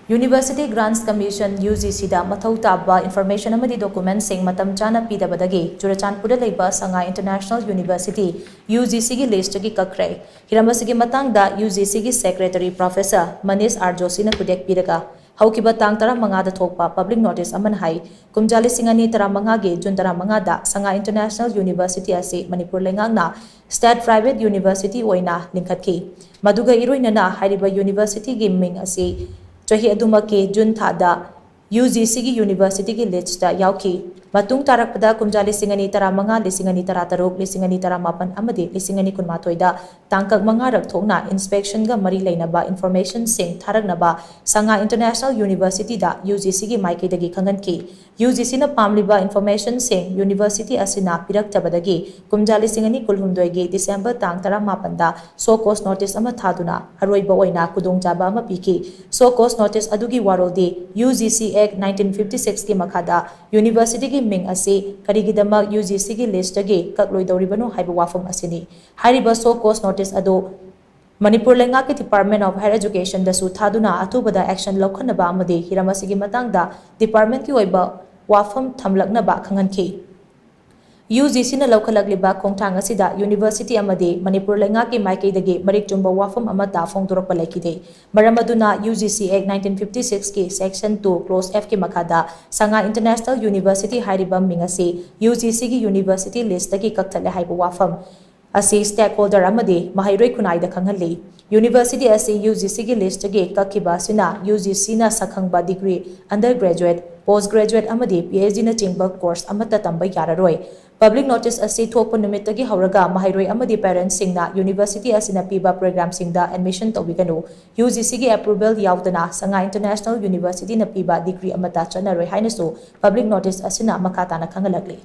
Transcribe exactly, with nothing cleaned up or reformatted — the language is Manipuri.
University Grants Commission, UGCꯗ ꯃꯊꯧ ꯇꯥꯕ information ꯑꯃꯗꯤ documentꯁꯤꯡ ꯃꯇꯝ ꯆꯥꯅ ꯄꯤꯗꯕꯗꯒꯤ ꯆꯨꯔꯆꯥꯟꯄꯨꯔꯗ ꯂꯩꯕ ꯁꯉꯥꯏ International University, UGCꯒꯤ listꯇꯒꯤ ꯀꯛꯈ꯭ꯔꯦ꯫ ꯍꯤꯔꯝ ꯑꯁꯤꯒꯤ ꯃꯇꯥꯡꯗ UGCꯒꯤ Secretary Professor ꯃꯅꯤꯁ ꯑꯥꯔ ꯖꯣꯁꯤꯅ ꯈꯨꯗꯦꯛ ꯄꯤꯔꯒ, ꯍꯧꯈꯤꯕ ꯇꯥꯡ ꯇꯔꯥꯃꯉꯥꯗ ꯊꯣꯛꯄ public notice ꯑꯃꯅ ꯍꯥꯏ, ꯀꯨꯝꯖꯥ ꯂꯤꯁꯤꯡ ꯑꯅꯤ ꯇꯔꯥꯃꯉꯥꯒꯤ ꯖꯨꯟ ꯇꯔꯥꯃꯉꯥꯗ ꯁꯉꯥꯏ International University ꯑꯁꯤ ꯃꯅꯤꯄꯨꯔ ꯂꯩꯉꯥꯛꯅ state private university ꯑꯣꯏꯅ ꯂꯤꯡꯈꯠꯈꯤ꯫ ꯃꯗꯨꯒ ꯏꯔꯣꯏꯅꯅ ꯍꯥꯏꯔꯤꯕ universityꯒꯤ ꯃꯤꯡ ꯑꯁꯤ ꯆꯍꯤ ꯑꯗꯨꯃꯛꯀꯤ ꯖꯨꯟ ꯊꯥꯗ UGCꯒꯤ universityꯒꯤ listꯇ ꯌꯥꯎꯈꯤ꯫ ꯃꯇꯨꯡ ꯇꯥꯔꯛꯄꯗ ꯀꯨꯝꯖꯥ ꯂꯤꯁꯤꯡ ꯑꯅꯤ ꯇꯔꯥꯃꯉꯥ, ꯂꯤꯁꯤꯡ ꯑꯅꯤ ꯇꯔꯥꯇꯔꯨꯛ, ꯂꯤꯁꯤꯡ ꯑꯅꯤ ꯇꯔꯥꯃꯥꯄꯟ ꯑꯃꯗꯤ ꯂꯤꯁꯤꯡ ꯑꯅꯤ ꯀꯨꯟꯃꯥꯊꯣꯏꯗ ꯇꯥꯡꯀꯛ ꯃꯉꯥꯔꯛ ꯊꯣꯛꯅ inspectionꯒ ꯃꯔꯤ ꯂꯩꯅꯕ informationꯁꯤꯡ ꯊꯥꯔꯛꯅꯕ ꯁꯉꯥꯏ International Universityꯗ UGCꯒꯤ ꯃꯥꯏꯀꯩꯗꯒꯤ ꯈꯪꯍꯟꯈꯤ꯫ UGCꯅ ꯄꯥꯝꯂꯤꯕ informationꯁꯤꯡ university ꯑꯁꯤꯅ ꯄꯤꯔꯛꯇꯕꯗꯒꯤ ꯀꯨꯝꯖꯥ ꯂꯤꯁꯤꯡ ꯑꯅꯤ ꯀꯨꯟꯍꯨꯝꯗꯣꯏꯒꯤ December ꯇꯥꯡ ꯇꯔꯥꯃꯥꯄꯟꯗ show cause notice ꯑꯃ ꯊꯥꯗꯨꯅ ꯑꯔꯣꯏꯕ ꯑꯣꯏꯅ ꯈꯨꯗꯣꯡꯆꯥꯕ ꯑꯃ ꯄꯤꯈꯤ꯫ Show cause notice ꯑꯗꯨꯒꯤ ꯋꯥꯔꯣꯜꯗꯤ UGC Act nineteen fifty sixꯀꯤ ꯃꯈꯥꯗ universityꯒꯤ ꯃꯤꯡ ꯑꯁꯤ ꯀꯔꯤꯒꯤꯗꯃꯛ UGCꯒꯤ listꯇꯒꯤ ꯀꯛꯂꯣꯏꯗꯧꯔꯤꯕꯅꯣ ꯍꯥꯏꯕ ꯋꯥꯐꯝ ꯑꯁꯤꯅꯤ꯫ ꯍꯥꯏꯔꯤꯕ show cause notice ꯑꯗꯨ ꯃꯅꯤꯄꯨꯔ ꯂꯩꯉꯥꯛꯀꯤ Department of Higher Educationꯗꯁꯨ ꯊꯥꯗꯨꯅ ꯑꯊꯨꯕꯗ action ꯂꯧꯈꯠꯅꯕ ꯑꯃꯗꯤ ꯍꯤꯔꯝ ꯑꯁꯤꯒꯤ ꯃꯇꯥꯡꯗ departmentꯀꯤ ꯑꯣꯏꯕ ꯋꯥꯐꯝ ꯊꯝꯂꯛꯅꯕ ꯈꯪꯍꯟꯈꯤ꯫ UGCꯅ ꯂꯧꯈꯠꯂꯛꯂꯤꯕ ꯈꯣꯡꯊꯥꯡ ꯑꯁꯤꯗ university ꯑꯃꯗꯤ ꯃꯅꯤꯄꯨꯔ ꯂꯩꯉꯥꯛꯀꯤ ꯃꯥꯏꯀꯩꯗꯒꯤ ꯃꯔꯤꯛ ꯆꯨꯝꯕ ꯋꯥꯐꯝ ꯑꯃꯠꯇ ꯐꯣꯡꯗꯣꯔꯛꯄ ꯂꯩꯈꯤꯗꯦ꯫ ꯃꯔꯝ ꯑꯗꯨꯅ UGC Act nineteen fifty sixꯀꯤ Section two, Clause Fꯀꯤ ꯃꯈꯥꯗ ꯁꯉꯥꯏ International University ꯍꯥꯏꯔꯤꯕ ꯃꯤꯡ ꯑꯁꯤ UGCꯒꯤ university listꯇꯒꯤ ꯀꯛꯊꯠꯂꯦ ꯍꯥꯏꯕ ꯋꯥꯐꯝ ꯑꯁꯤ stakeholder ꯑꯃꯗꯤ ꯃꯍꯩꯔꯣꯏ ꯈꯨꯟꯅꯥꯏꯗ ꯈꯪꯍꯜꯂꯤ꯫ University ꯑꯁꯤ UGCꯒꯤ listꯇꯒꯤ ꯀꯛꯈꯤꯕ ꯑꯁꯤꯅ UGCꯅ ꯁꯛꯈꯪꯕ degree, undergraduate, postgraduate ꯑꯃꯗꯤ PhDꯅꯆꯤꯡꯕ course ꯑꯃꯠꯇ ꯇꯝꯕ ꯌꯥꯔꯔꯣꯏ꯫ Public notice ꯑꯁꯤ ꯊꯣꯛꯄ ꯅꯨꯃꯤꯠꯇꯒꯤ ꯍꯧꯔꯒ ꯃꯍꯩꯔꯣꯏ ꯑꯃꯗꯤ parentsꯁꯤꯡꯅ university ꯑꯁꯤꯅ ꯄꯤꯕ programꯁꯤꯡꯗ admission ꯇꯧꯕꯤꯒꯅꯨ꯫ UGCꯒꯤ approval ꯌꯥꯎꯗꯅ ꯁꯉꯥꯏ International Universityꯅ ꯄꯤꯕ degree ꯑꯃꯠꯇ ꯆꯠꯅꯔꯣꯏ ꯍꯥꯏꯅꯁꯨ public notice ꯑꯁꯤꯅ ꯃꯈꯥ ꯇꯥꯅ ꯈꯪꯍꯜꯂꯛꯂꯤ꯫